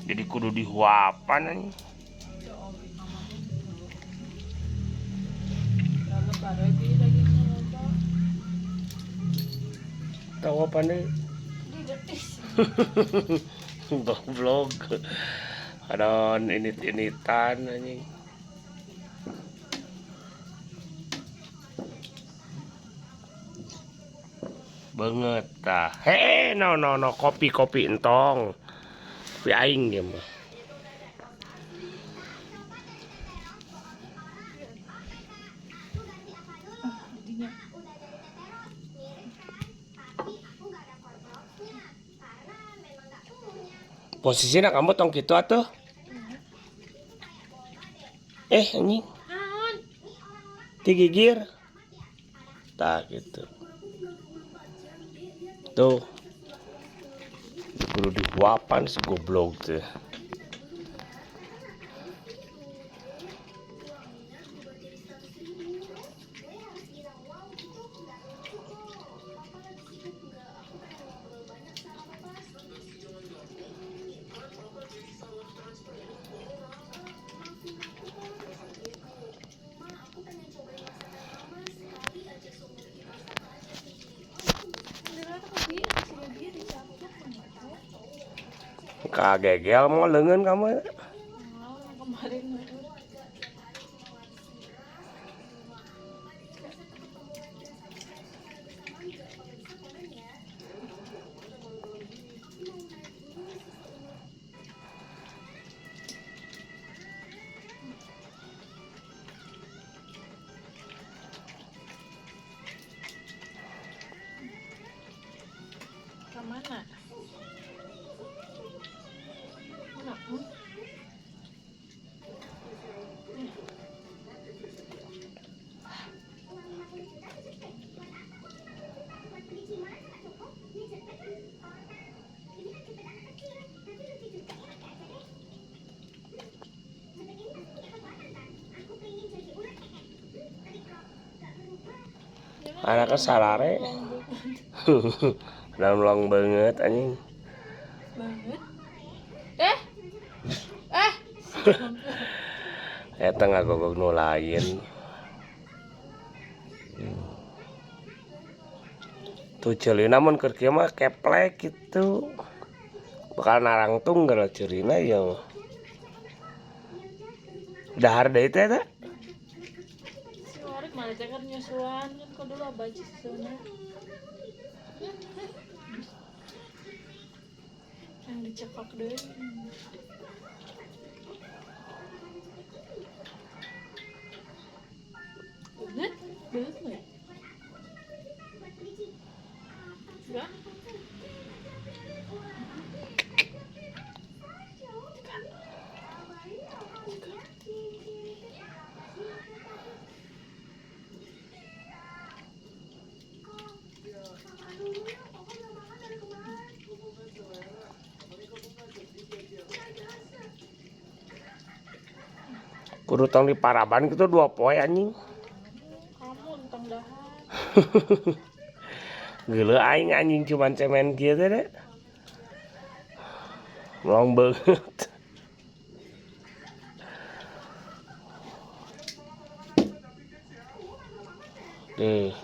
Jadi kudu dihuapan anjing. Tahu apa nih? Goblok. Adon init-initan anjing. Banget tah. Hei, no no no, kopi-kopi entong. Kopi aing dia mah. Posisinya kamu tong gitu atuh. Anjing. Digigir. Tak gitu. Tuh. Kudu dihuapan si goblok tuh. Kagegel mau lengan kamu. Kemarin kemana? Anaknya sarare. Dalam banget anjing. Banget. Eta ngagogog nu lain. Tuh ceulina mun keur kieu mah keplek gitu. Bakal narangtung gara ceulina ya. Dahar deui teh eta. Si Warik malah cakar nyusuan kan kudu loba susuna. Yang dicekak deui. Banget, banget nggak? Enggak? Kudu tong di paraban gitu 2 poe anjing. Kamu entong dahar. Geuleuh aing anjing cuman cemen kieu teh deh. Melong banget. Deh.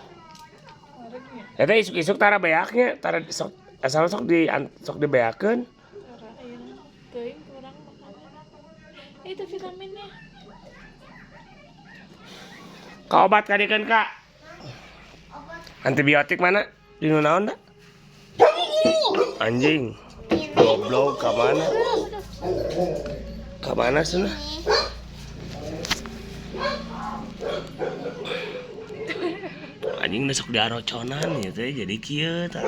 Eta isuk-isuk tara beaknya, tara sok asal sok di sok dibeakeun. Tara ayeuna teuing kurang makanan. Itu vitaminnya. Ka obat kadikeun Kak. Antibiotik mana? Di nu naon da? Anjing. Goblok ka mana? Ka mana cenah? Anjing udah sok diaroconan gitu ya, jadi kieu tah.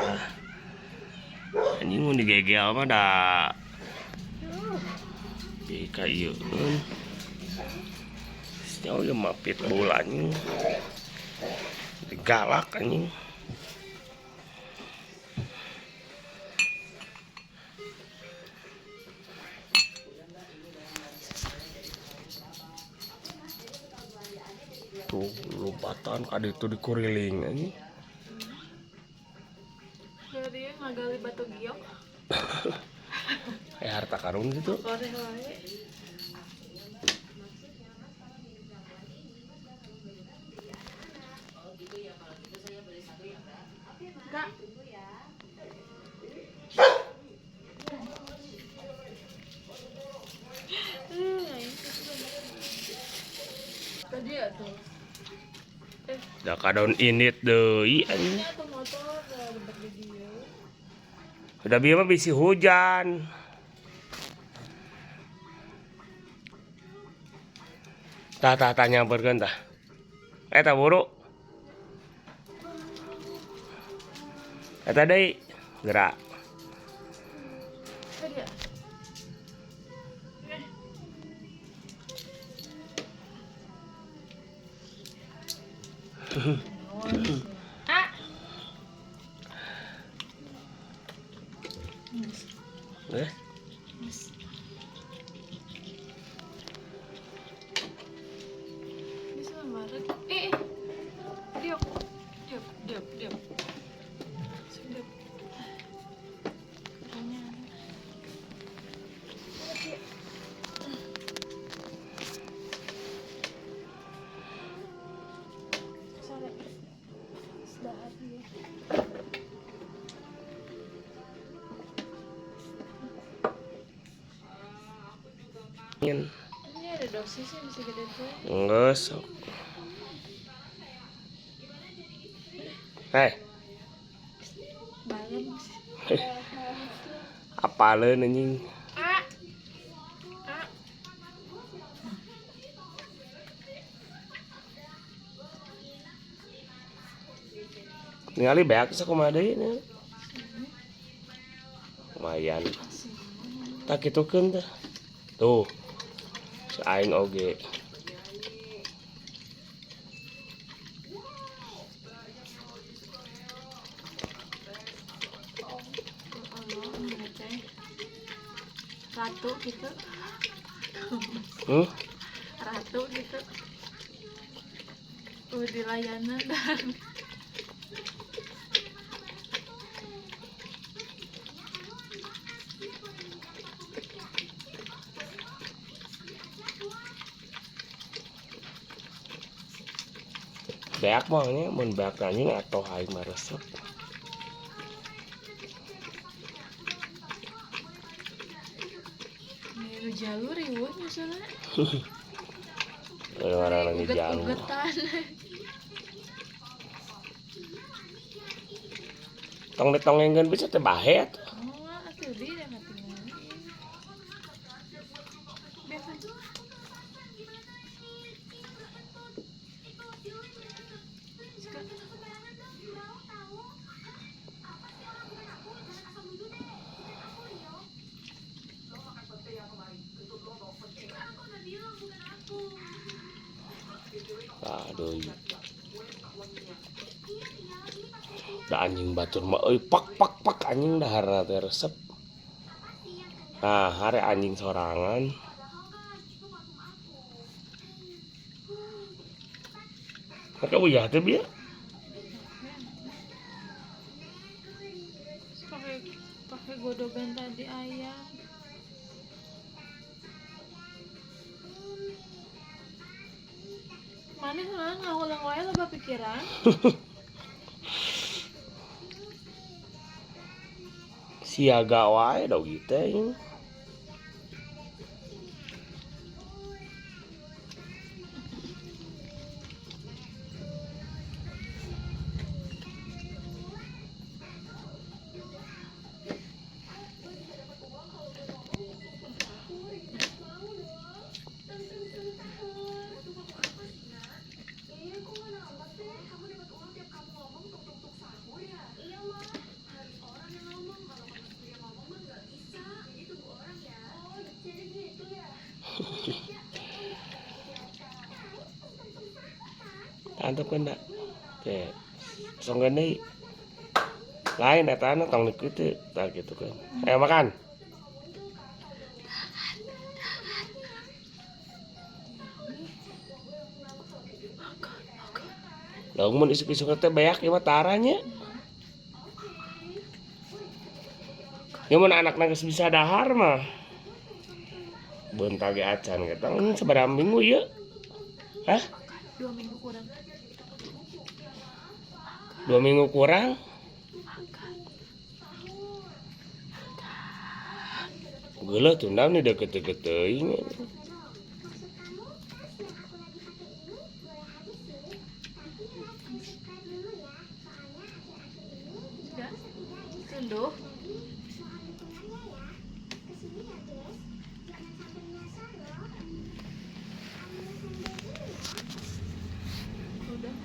Anjing mun digegel mah da. Jadi ka ieu. Nyawa ieu mah pitbull anjing. Galak anjing. Tuh lompatan ka ditu dikuriling anjing. Dia ngagali batu giok. Harta Karun gitu. Koreh wae. Kak. Tadi ya tuh. Da kadon init deui anjing. Ini atau motor udah lembek di dieu. Udah bieu mah bisi hujan. Tah tah tah nyamperkeun tah. Eta buru. Eta deui gerak. Tadi ya. Ah. Eh, Ini sama Maret. Eh, eh. Diop. Diop, diop, diop. Sudah. Katanya. Sore. Sudah ya. Ingin. Ini ada dosisnya bisa gede tuh. Geus. Sok. Hei, Balem. apaleun anjing. A. A. Ningali beak sakumaha deui nya. Lumayan. Tah kitukeun tah. Tuh. Si aing oge. Allah, mana teh. Ratu gitu. Hmm? Ratu gitu. Udah dilayanan dan Beak mah nya mun beak anjing atoh aing mah resep. Ini nu jalur riweuh nyusulna. Orang-orang di jalur. Uget-ugetan. Tong ditongengkeun bisa teh bahe atuh. Oh, atuh di da katingali. Biasa. Suka. Aduh. Da anjing batur mah euy pak pak pak anjing daharna teh resep. Nah, hare anjing sorangan. Maka uyah teh bieu. Pakai pakai godogan tadi ayam. Mana mah ngahulang wae loba pikiran. Siaga wae dog teh anjing. Antepkeun da. Teh. Songkeun deui. Lain eta na tong dikitu tah kitu kan. Ayo makan. Lah mun isuk-isuk teh beak ieu mah tara nya. Ya mun anakna geus bisa dahar mah. Beunta ge acan kita sabaraha minggu ieu? Hah? 2 minggu kurang. 2 minggu kurang? Geuleuh tunda nih deket-deket teuing. Sudah. Tunduh. Udah.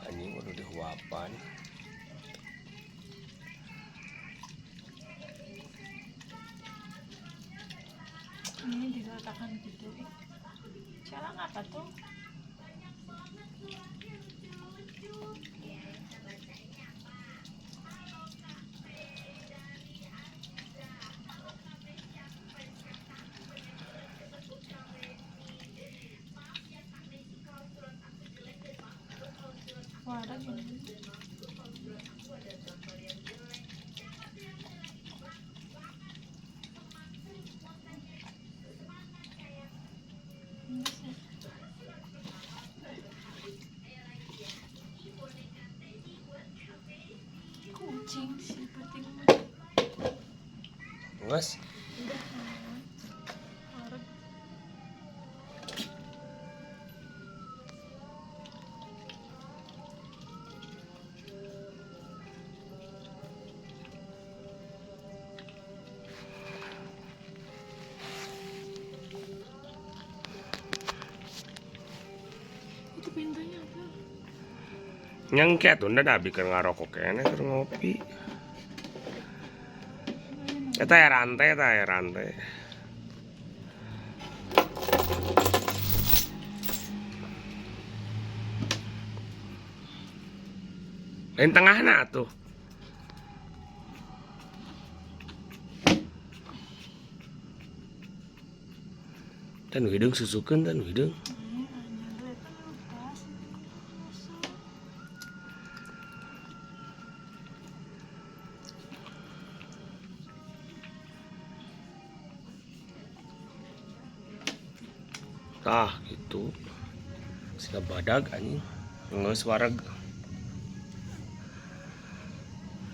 Anjing udah dihuapan. Ini diletakkan gitu. Cara apa tuh? Wah, ada gini. Kucing sih penting. Nges. Udah. Itu pintunya apa? Nyengket tunda dah bikin ngarokok kene terus ngopi. Eta ya rantai, eta ya rantai. Lain tengahna tuh. Dan hideung susukeun dan hideung. Tah gitu. Siga badag anjing. Geus wareg.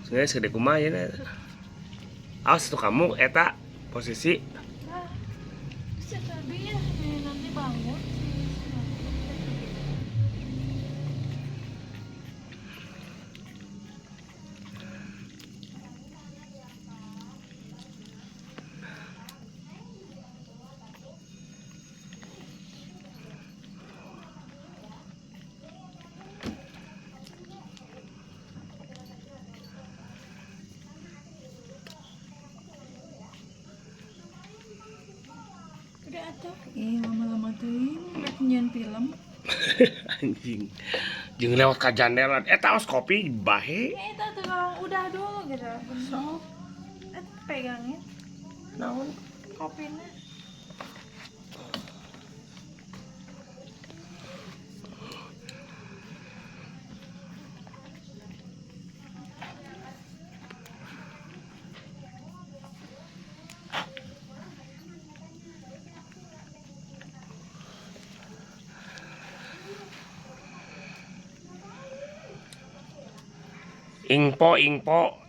Geus gede kumaha yeuna. Awas tuh kamu eta posisi. Nah, bisa tadi ya nanti bangun. Udah atuh. Lama-lama teuing rek nyieun film. Anjing. Jeung lewat ka jandela. Eta aos kopi bahe. Ya eta tuh udah dulu gitu. Sok. Pegangin. Naon? Kopinya. Ingpo ingpo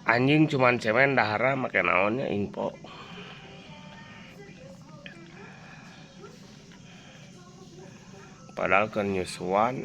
anjing cuman cemen dahara make naonnya ingpo. Padahal kan nyusuan.